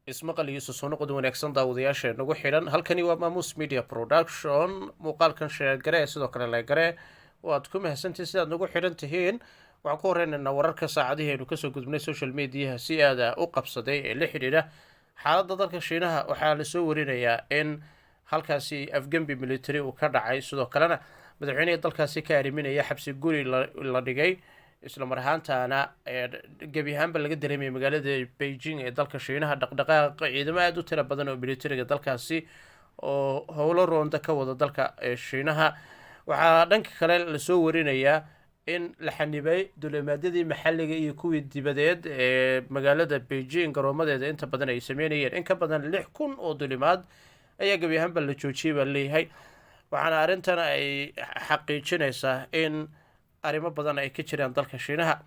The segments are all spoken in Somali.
Ismaqal iyo isu soo noqod wanaagsan, daawadayaasha nagu xidhan. Halkani waa Maamuus Media Production. Muuqaalkan share garee, sidoo kale like garee. Waad ku mahadsantihin sidaad nagu xidhan tihiin. Waxaan ku horeynaynaa wararka saacadihii aynu kasoo gudbnay social mediaha si aada u qabsaday ee la xidhiidha xaaladda dalka Shiinaha. Waxaa lasoo warinayaa in halkaasi afgembi military uu ka dhacay, sidoo kalena madaxweynihii dalkaasi ka arriminaya xabsi guri la dhigay, isla mar ahaantaana gebi ahaanba laga dareemaya magaalada Beijing ee dalka Shiinaha dhaqdhaqaaq ciidamo aada u tiro badan oo militariga dalkaasi oo howlo roonda ka wada dalka Shiinaha. Waxaa dhanka kale lasoo warinayaa in la xanibay dulimaadyadii maxalliga iyo kuwii dibadeed ee magaalada Beijing garoomadeeda inta badan ay sameynayeen. In ka badan 6000 oo dulimaad ayaa gebi ahaanba la joojiyay baa leeyahay, waxaana arrintan ay xaqiijinaysaa in arrimo badan ay ka jiraan dalka Shiinaha.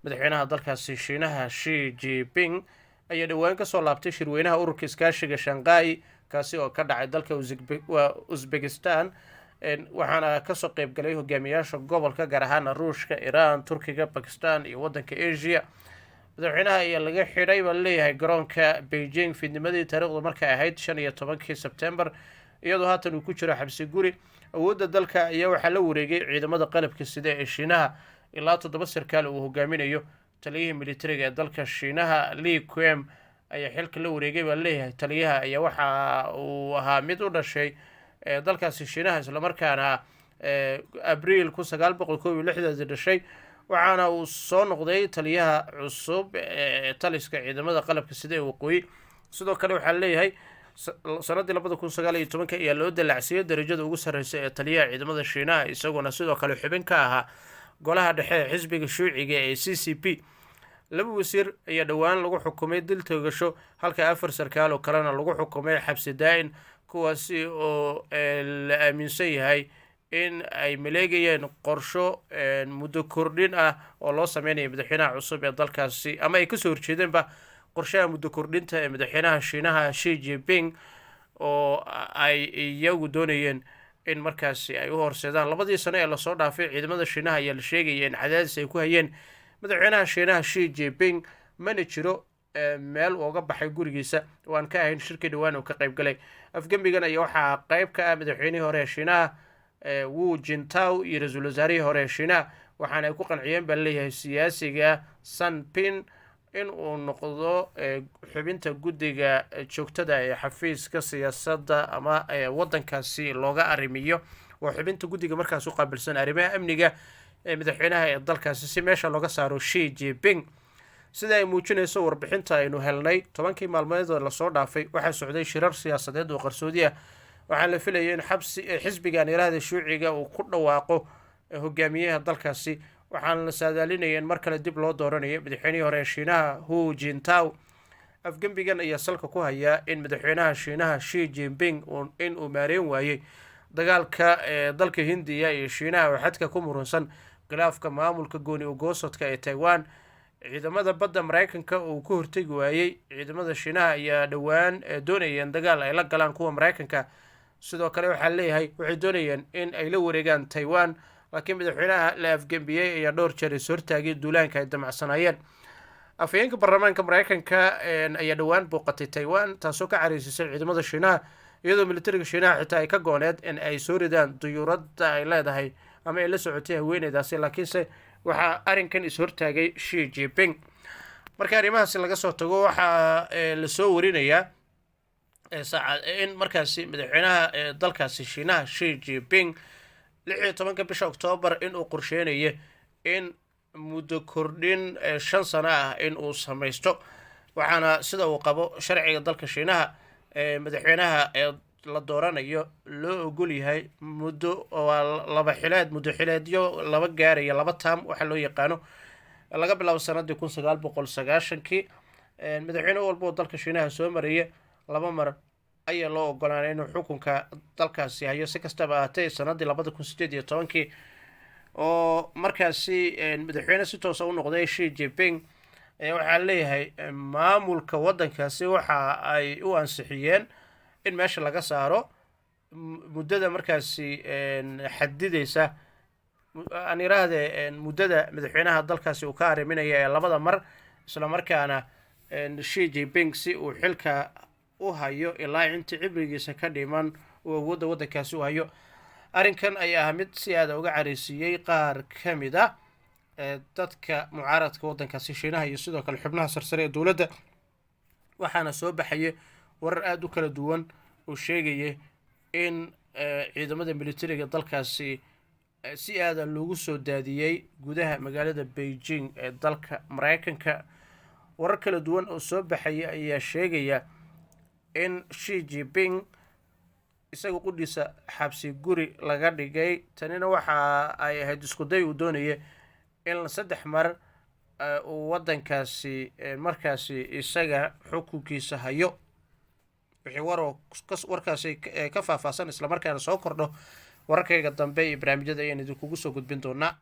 Madaxweynaha dalkaasi Shiinaha Xi Jinping ayaa dhowaan kasoo laabtay shirweynaha Ururka Iskaashiga Shanghai, kaasi oo ka dhacay dalka Uzbekistan, waxaana kasoo qeybgalay hogaamiyaasha gobolka, gaar ahaana Ruushka, Iran, Turkiga, Bakistan iyo wadanka Asia. Madaxweynaha ayaa laga xidhay baa leeyahay garoonka Beijing fiidnimadii taariikhdu markay ahayd 15-kii Sebtembar, iyadoo haatan uu ku jiro xabsi guri. Awoodda dalka ayaa waxaa la wareegay ciidamada qalabka sida ee Shiinaha, ilaa toddoba sarkaal uu hogaaminayo taliyihii militariga ee dalka Shiinaha Li Qian ayaa xilka la wareegay baa leeyahay. Taliyaha ayaa waxa uu ahaa mid u dhashay dalkaasi Shiinaha, islamarkaana Abriil 1961 dhashay, waxaana uu soo noqday taliyaha cusub ee taliska ciidamada qalabka sida ee waqooyi. Sidoo kale waxaa leeyahay sanadii 2019-ka ayaa loo dalacsiyey darajada ugu sarreysa ee taliyaha ciidamada Shiinaha, isagoona sidoo kale xubin ka ahaa golaha dhexe ee xisbiga shuuciga ee CCP. Laba wasiir ayaa dhowaan lagu xukumay dil toogasho, halka afar sarkaal oo kalena lagu xukumay xabsi daa-in, kuwaasi oo la aaminsan yahay in ay maleegayeen qorsho muddo kordhin ah oo loo sameynayo madaxweynaha cusub ee dalkaasi, ama ay kasoo horjeedeenba qorshaha muddo kordhinta ee madaxweynaha Shiinaha Xi Jinping, oo ay iyagu doonayeen in markaasi ay u horseedaan. Labadii sano ee lasoo dhaafay ciidamada Shiinaha ayaa la sheegaya in cadaadis ay ku hayeen madaxweynaha Shiinaha Xi Jinping. Mana jiro meel uga baxay gurigiisa oo aan ka ahayn shirkii dhowaan uu ka qayb galay. Afgembigan ayaa waxaa qayb ka ah madaxweynihii hore ee Shiinaha Wu Jintao iyo ra-iisul wasaarihii hore ee Shiinaha, waxaana ay ku qanciyeen baa leeyahay siyaasiga Sun Pin in uu noqdo xubinta guddiga joogtada ee xafiiska siyaasadda ama waddankaasi looga arrimiyo, waa xubinta guddiga markaas u qaabilsan arrimaha amniga ee madaxweynaha ee dalkaasi, si meesha looga saaro Xi Jinping. Sida ay muujinayso warbixinta aynu helnay, 10-kii maalmood oo lasoo dhaafay waxaa socday shirar siyaasadeed oo qarsoodi ah. Waxaa la filayay in xabsi xisbigan iraahda shuuciga uu ku dhawaaqo hogaamiyaha dalkaasi, waxaana la saadaalinaya in mar kale dib loo dooranayo madaxweynihii hore ee Shiinaha Hu Jintao. Afgembigan ayaa salka ku hayaa in madaxweynaha Shiinaha Xi Jinping in uu maareyn waayey dagaalka ee dalka Hindiya iyo Shiinaha oo xadka ku murunsan, khilaafka maamulka gooni ugoosodka ee Taiwan, ciidamada badda Mareykanka uu ku hortegi waayey. Ciidamada Shiinaha ayaa dhowaan doonayeen dagaal ay la galaan kuwa Mareykanka. Sidoo kale waxaa leeyahay waxay doonayeen in ay la wareegaan Taiwan, laakiin madaxweynaha la afgembiyey ayaa dhowr jeer is hortaagay duulaanka ay damacsanaayeen. Afhayeenka baarlamaanka Mareykanka ayaa dhowaan booqatay Taiwan, taasoo ka cariisisay ciidamada Shiinaha, iyadoo militariga Shiinaha xitaa ay ka gooneed in ay soo ridaan duyuuradda ay leedahay ama ay la socotay haweeneydaasi, laakiinse waxaa arrinkan is hortaagay Xi Jinping. Marka arrimahaasi laga soo tago, waxaa lasoo warinayaa in markaasi madaxweynaha dalkaasi Shiinaha Xi Jinping 16-ka bisha Oktoobar inuu qorsheynayo in muddo kordhin 5 sano ah in uu samaysto, waxaana sida uu qabo sharciga dalka Shiinaha madaxweynaha ee la dooranayo loo ogol yahay muddo waa laba xileed, muddo xileedyo laba gaaraya, laba term waxaa loo yaqaano. Laga bilaabo sanadii 1990-kii, madaxweyne walba oo dalka Shiinaha soo maraya laba mar ayaa loo ogolaanay inuu xukunka dalkaasi hayo. Si kastaba ahaatee, sanadii 2018-kii oo markaasi madaxweyne si toosa u noqday Xi Jinping ayaa waxaa leeyahay maamulka waddankaasi waxa ay u ansixiyeen in meesha laga saaro muddada markaasi xadideysa, aan yiraahdee, muddada madaxweynaha dalkaasi uu ka arriminaya ee labada mar, isla markaana Xi Jinping si uu xilka u hayo ilaa inta cibrigiisa ka dhiman uu awoodda waddankaasi u hayo. Arrinkan ayaa ah mid si aada uga careysiiyey qaar ka mid ah dadka mucaaradka waddankaasi Shiinaha iyo sidoo kale xubnaha sarsare ee dowladda, waxaana soo baxaya warar aada u kala duwan oo sheegaya in ciidamada militariga dalkaasi si aada loogu soo daadiyey gudaha magaalada Beijing ee dalka Mareykanka. Warar kala duwan oo soo baxaya ayaa sheegaya in Xi Jinping isaga qudhiisa xabsi guri laga dhigay. Tanina waxa ay ahayd iskuday uu doonaya in 3 mar uu waddankaasi markaasi isaga xukunkiisa hayo. Wixii waroo warkaasi ka faahfaahsan islamarkaana soo kordho, wararkayga dambe iyo barnaamijyada ayaan idinkugu soo gudbin doonaa.